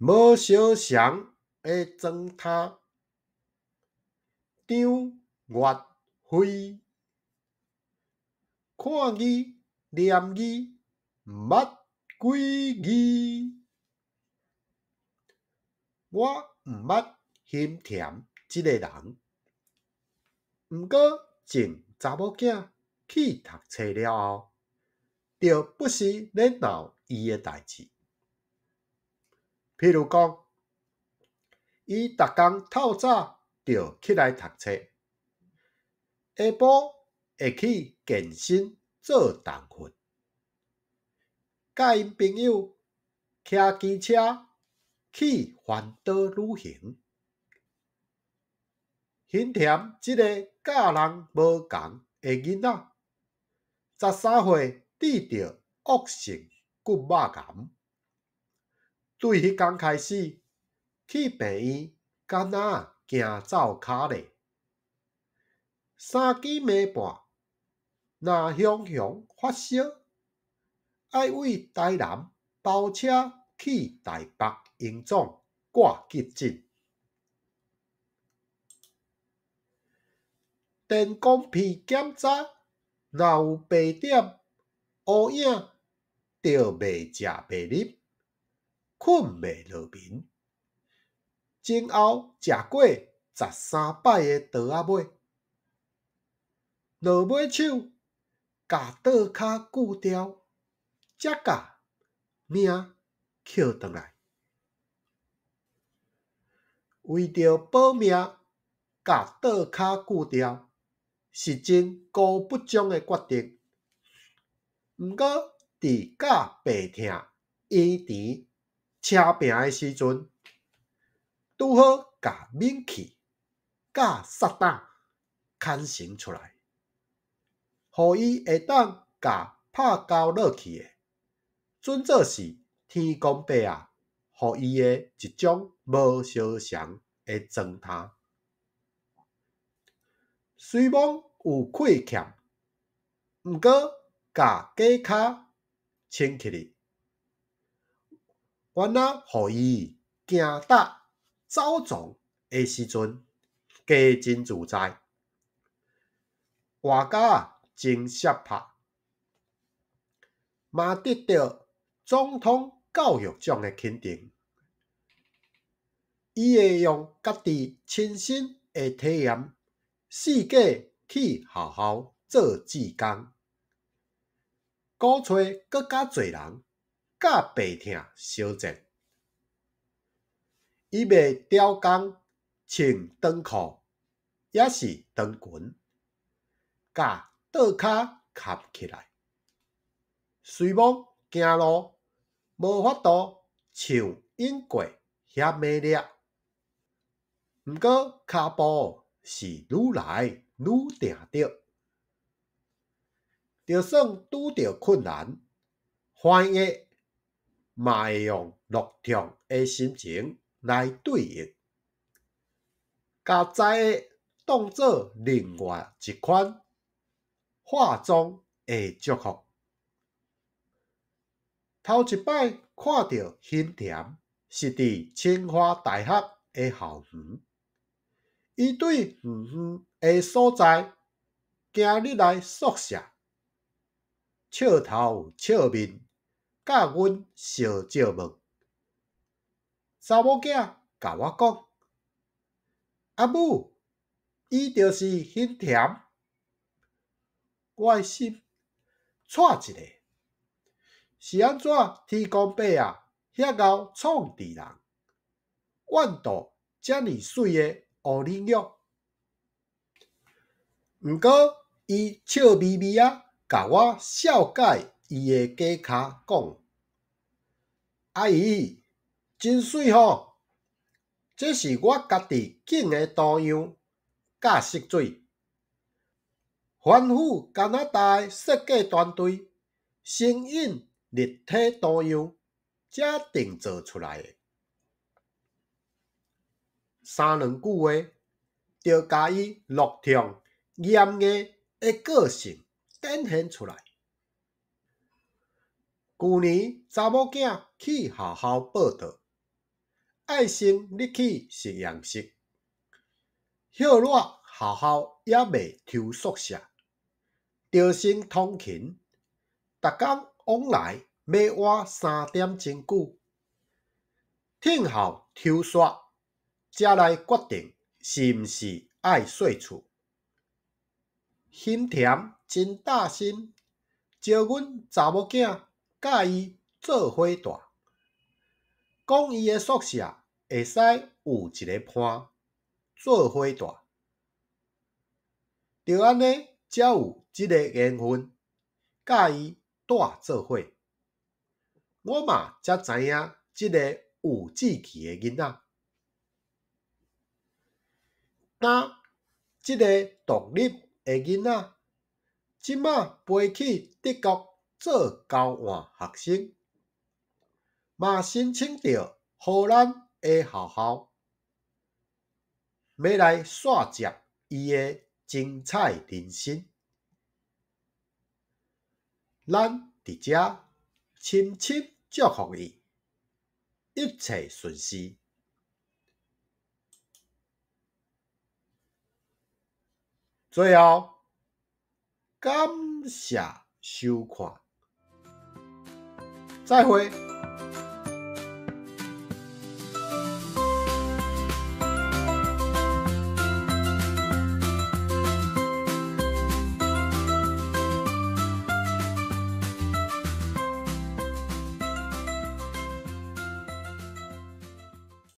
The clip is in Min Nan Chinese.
無相仝的妝呑，張月輝。看字念字，毋捌幾字。我毋捌欣恬這个人，毋過從查某囝去讀冊了後，就不時咧鬧伊的代誌。譬如講，伊逐工透早就起來讀冊，下晡會去健身做重訓，佮𪜶朋友騎機車去環島旅行。欣恬這个佮人無仝的囡仔，13歲得著惡性骨肉癌，對彼工開始，去病院敢若行走跤咧，三更暝半，若雄雄發燒，愛對台南包車去台北榮總掛急診。電光片檢查，若有白點、烏影，就袂食袂啉，睏袂落眠。前後食過13擺的桌仔尾，落尾手共桌跤鋸掉，才共命抾轉來。為著保命，共桌跤鋸掉，是真高不將的決定。毋過，佇佮病疼延遲車拚的時陣，拄好共敏氣佮殺膽牽成出來，予伊會當共拍交落去的，準做是天公伯仔予伊的一種無相仝的妝呑。雖罔有虧欠，毋過共假跤穿起去，原來予伊行踏走傱的時陣，加真自在，活甲真瀉拍，嘛得著總統教育獎的肯定。伊會用家己親身的體驗，四界去學校做志工，鼓吹閣較濟人佮病疼相戰。伊袂刁工穿長褲，抑是長裙，共桌跤崁起來。雖罔行路無法度像永過遐猛烈，毋過跤步是愈來愈定著。就算拄著困難，翻譯嘛會用樂暢的心情來對應，共知的當做另外一款化妝的祝福。頭一擺看著欣恬，是佇清華大學的校園。伊對遠遠的所在行入來宿舍，笑頭笑面，佮阮相借問。查某囝共我講：阿母，伊就是欣恬。我的心掣一下，是按怎天公伯仔遐𠢕創治人，怨妒遮爾媠的烏奶玉？毋過伊笑眯眯仔，共我紹介伊的假跤，講：阿姨，真媠吼！這是我家己揀的圖樣佮色水。繁赴加拿大的設計團隊先印立體圖樣，才訂做出來的。三兩句話，就共伊樂暢嚴硬的個性展現出來。舊年查某囝去學校報到，愛先入去實驗室，歇熱學校猶未抽宿舍，著先通勤，逐工往來欲倚3點鐘久，聽候抽煞，才來決定是毋是愛稅厝。馨恬真貼心，招阮查某囝佮伊做伙蹛，講伊的宿舍會使有一个伴做伙蹛，著按呢才有這个緣分佮伊蹛做伙。我嘛才知影這个有志氣的囡仔。今這个獨立的囡仔，這馬飛去德國做交換學生，嘛申請著荷蘭的學校，欲來紲接伊的精彩人生。咱佇遮深深祝福伊，一切順遂。最後，感謝收看，再會。